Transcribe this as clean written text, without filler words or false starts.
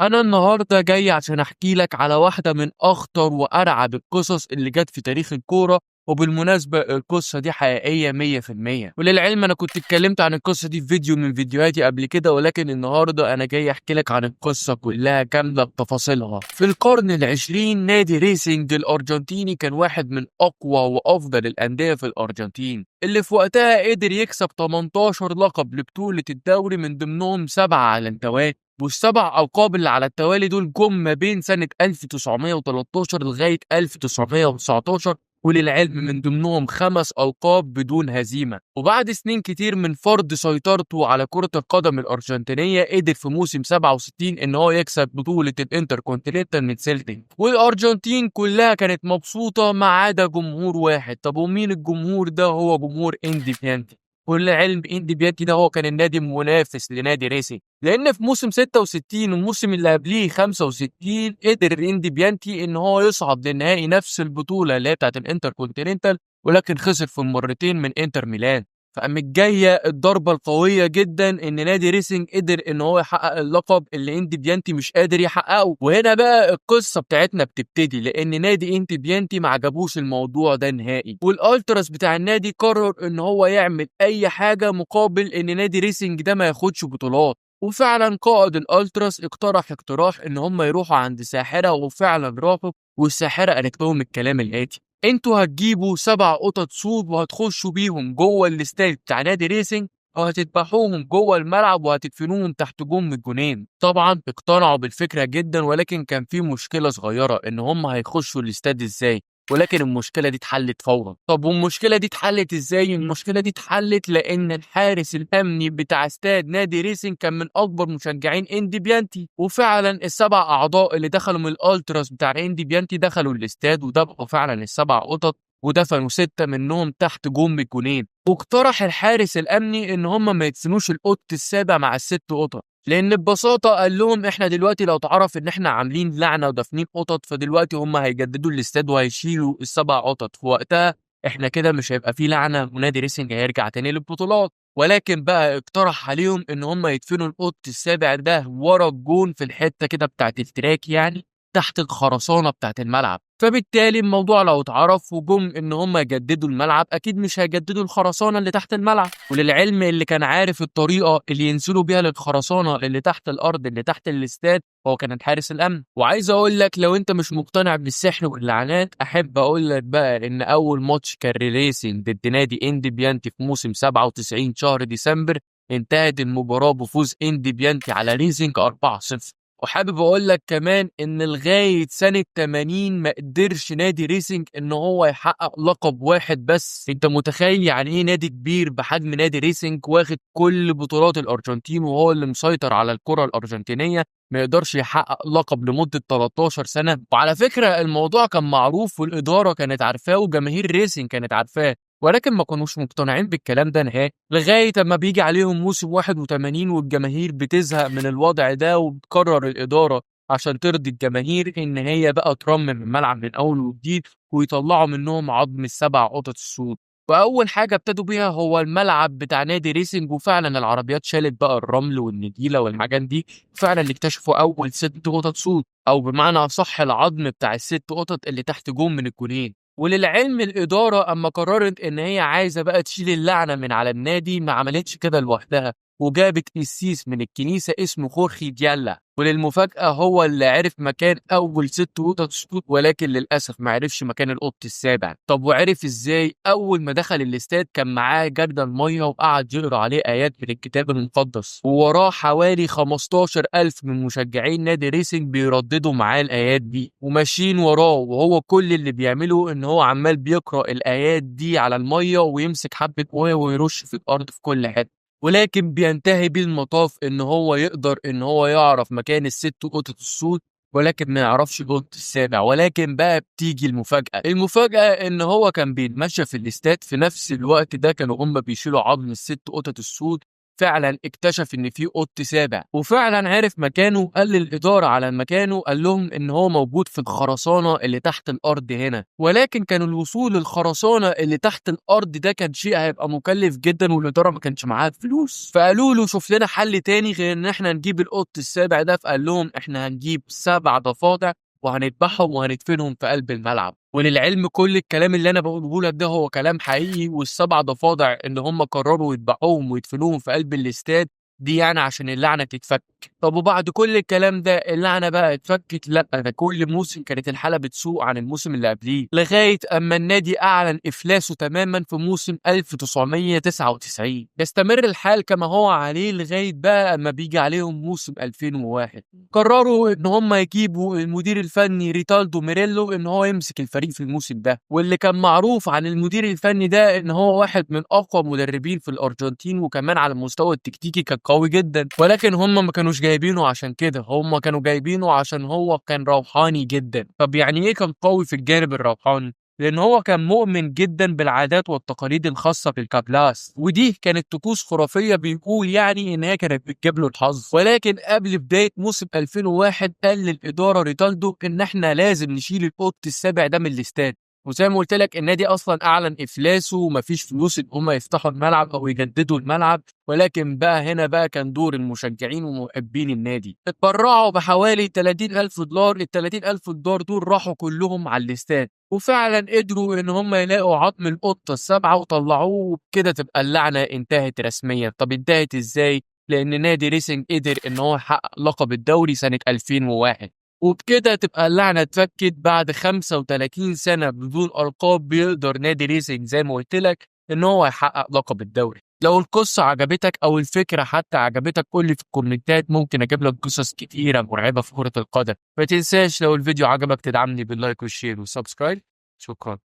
أنا النهاردة جاي عشان أحكي لك على واحدة من أخطر وأرعب القصص اللي جت في تاريخ الكورة، وبالمناسبة القصة دي حقيقية 100%. وللعلم أنا كنت اتكلمت عن القصة دي في فيديو من فيديوهاتي قبل كده، ولكن النهاردة أنا جاي أحكي لك عن القصة كلها كاملة بتفاصيلها. في القرن العشرين نادي ريسنج الأرجنتيني كان واحد من أقوى وأفضل الأندية في الأرجنتين، اللي في وقتها قدر يكسب 18 لقب لبطولة الدوري، من ضمنهم 7 على التوالي. والسبع ألقاب اللي على التوالي دول جم ما بين سنة 1913 لغاية 1919، وللعلم من ضمنهم 5 ألقاب بدون هزيمة. وبعد سنين كتير من فرض سيطرته على كرة القدم الأرجنتينية، قدر في موسم 67 إن هو يكسب بطولة الانتركونتيننتال من سيلتيك، والأرجنتين كلها كانت مبسوطة ما عدا جمهور واحد. طب ومين الجمهور ده؟ هو جمهور انديبيانتي. وللعلم انديبيانتي ده هو كان النادي المنافس لنادي ريسنج، لان في موسم 66 والموسم اللي قبليه 65 قدر انديبيانتي ان هو يصعد للنهائي نفس البطولة اللي هي بتاعت الانتركونتيننتال، ولكن خسر في المرتين من انتر ميلان. فقامت جاية الضربة القوية جدا ان نادي ريسنج قدر ان هو يحقق اللقب اللي انديبيانتي مش قادر يحققه. وهنا بقى القصة بتاعتنا بتبتدي، لان نادي انديبيانتي ما عجبوش الموضوع ده نهائي، والالتراس بتاع النادي قرر ان هو يعمل اي حاجة مقابل ان نادي ريسنج ده ما ياخدش بطولات. وفعلا قائد الالتراس اقترح اقتراح ان هم يروحوا عند ساحرة، وفعلا راحوا، والساحره قالت لهم الكلام الاتي: انتوا هتجيبوا 7 قطط سود وهتخشوا بيهم جوه الاستاد بتاع نادي ريسنج، وهتذبحوهم جوه الملعب وهتدفنوهم تحت جم الجونين. طبعا اقتنعوا بالفكرة جدا، ولكن كان في مشكلة صغيرة ان هم هيخشوا الاستاد ازاي، ولكن المشكلة دي اتحلت فورا. طب والمشكلة دي اتحلت ازاي؟ المشكلة دي اتحلت لان الحارس الامني بتاع استاد نادي ريسنج كان من اكبر مشجعين انديبيانتي، وفعلا السبع اعضاء اللي دخلوا من الالتراس بتاع انديبيانتي دخلوا الاستاد وذبحوا فعلا السبع قطط، ودفنوا 6 منهم تحت جم الجونين. واقترح الحارس الامني ان هم ما يدفنوش القط السابع مع الست قطط، لان ببساطة قال لهم احنا دلوقتي لو اتعرف ان احنا عاملين لعنه ودافنين قطط، فدلوقتي هم هيجددوا الاستاد وهيشيلوا السبع قطط، في وقتها احنا كده مش هيبقى في لعنه ونادي ريسنج هيرجع تاني للبطولات. ولكن بقى اقترح عليهم ان هم يدفنوا القط السابع ده ورا الجون في الحتة كده بتاعت ال track، يعني تحت الخرسانه بتاعت الملعب. فبالتالي الموضوع لو اتعرف وجم ان هم يجددوا الملعب، اكيد مش هيجددوا الخرسانه اللي تحت الملعب. وللعلم اللي كان عارف الطريقة اللي ينزلوا بيها للخرسانه اللي تحت الارض اللي تحت الاستاد هو كان الحارس الامن. وعايز اقول لك لو انت مش مقتنع بالسحر واللعنات، احب اقول لك بقى ان اول ماتش كان ريسنج ضد نادي انديبيانتي في موسم 97 شهر ديسمبر، انتهت المباراة بفوز انديبيانتي على ريسنج 4-0. وحابب اقول لك كمان ان لغاية سنة 80 ما قدرش نادي ريسنج ان هو يحقق لقب واحد بس. انت متخيل يعني ايه نادي كبير بحجم نادي ريسنج واخد كل بطولات الارجنتين وهو اللي مسيطر على الكره الارجنتينية ما يقدرش يحقق لقب لمدة 13 سنة؟ وعلى فكرة الموضوع كان معروف والادارة كانت عارفاه وجماهير ريسنج كانت عارفاه، ولكن ما كانوش مقتنعين بالكلام ده نهائي، لغاية اما بيجي عليهم موسم 81 والجماهير بتزهق من الوضع ده، وبتقرر الادارة عشان ترضي الجماهير ان هي بقى ترمم الملعب من اول وجديد ويطلعوا منهم عظم السبع قطط السود. واول حاجة ابتدوا بيها هو الملعب بتاع نادي ريسنج، وفعلا العربيات شالت بقى الرمل والنجيله والحاجات دي، فعلا اكتشفوا اول 6 قطط سود، او بمعنى اصح العظم بتاع الست قطط اللي تحت جون من الجونين. وللعلم الإدارة أما قررت إن هي عايزة بقى تشيل اللعنة من على النادي، ما عملتش كده لوحدها، وجابت قسيس من الكنيسة اسمه خورخي ديالا. وللمفاجأة هو اللي عرف مكان أول 6 قطط سود، ولكن للأسف ما عرفش مكان القط السابع. طب وعرف إزاي؟ أول ما دخل الاستاد كان معاه جردل مية وقعد يقرأ عليه آيات من الكتاب المقدس، ووراه حوالي 15,000 من مشجعين نادي ريسنج بيرددوا معاه الآيات دي وماشيين وراه، وهو كل اللي بيعمله إن هو عمال بيقرأ الآيات دي على المية ويمسك حبة مية ويرش في الأرض في كل حتة. ولكن بينتهي بيه المطاف ان هو يقدر ان هو يعرف مكان الست قطط السود، ولكن ما يعرفش القط السابع. ولكن بقى بتيجي المفاجأة، المفاجأة ان هو كان بيتمشى في الاستاد في نفس الوقت ده كانوا هم بيشيلوا عظم الست قطط السود، فعلا اكتشف ان في قط سابع، وفعلا عرف مكانه. قال للادارة على مكانه، قال لهم ان هو موجود في الخرسانه اللي تحت الارض هنا. ولكن كان الوصول للخرسانه اللي تحت الارض ده كان شيء هيبقى مكلف جدا، والادارة ما كانش معاها فلوس. فقالوا له شوف لنا حل تاني غير ان احنا نجيب القط السابع ده. فقال لهم احنا هنجيب 7 ضفادع وهنذبحهم وهندفنهم في قلب الملعب. وللعلم كل الكلام اللي انا بقوله لك ده هو كلام حقيقي، وال7 ضفادع اللي هم قرروا يذبحوهم ويدفنوهم في قلب الاستاد دي يعني عشان اللعنة تتفك. طب وبعد كل الكلام ده اللعنة بقى اتفكت؟ لا، ده كل موسم كانت الحالة بتسوء عن الموسم اللي قبليه، لغاية اما النادي اعلن افلاسه تماما في موسم 1999. يستمر الحال كما هو عليه لغاية بقى اما بيجي عليهم موسم 2001. قرروا ان هم يجيبوا المدير الفني ريتالدو ميريلو ان هو يمسك الفريق في الموسم ده، واللي كان معروف عن المدير الفني ده ان هو واحد من اقوى مدربين في الارجنتين، وكمان على المستوى التكتيكي كان قوي جدا. ولكن هم ما كانوش جايبينه عشان كده، هم كانوا جايبينه عشان هو كان روحاني جدا. طب يعني ايه كان قوي في الجانب الروحاني؟ لان هو كان مؤمن جدا بالعادات والتقاليد الخاصة بالكابلاس، ودي كانت طقوس خرافية بيقول يعني ان هي كانت بتجيب له الحظ. ولكن قبل بداية موسم 2001 قال للادارة ريتالدو ان احنا لازم نشيل القط السابع ده من الاستاد. وزي ما قلت لك النادي اصلا اعلن افلاسه ومفيش فلوس ان هم يفتحوا الملعب او يجددوا الملعب. ولكن بقى هنا بقى كان دور المشجعين ومحبين النادي، اتبرعوا بحوالي 30,000 دولار. ال 30,000 دولار دول راحوا كلهم على الاستاد، وفعلا قدروا ان هم يلاقوا عظم القطة السبعة وطلعوه، وبكده تبقى اللعنة انتهت رسميا. طب انتهت ازاي؟ لان نادي ريسنج قدر ان هو يحقق لقب الدوري سنة 2001، وبكده تبقى اللعنة اتفكت بعد 35 سنة بدون ألقاب. بيقدر نادي ريسنج زي ما قلت لك إن هو يحقق لقب الدوري. لو القصة عجبتك أو الفكرة حتى عجبتك قول لي في الكومنتات، ممكن أجيب لك قصص كتيرة مرعبة في كرة القدم. ما تنساش لو الفيديو عجبك تدعمني بال like وال share وال subscribe. شكرا.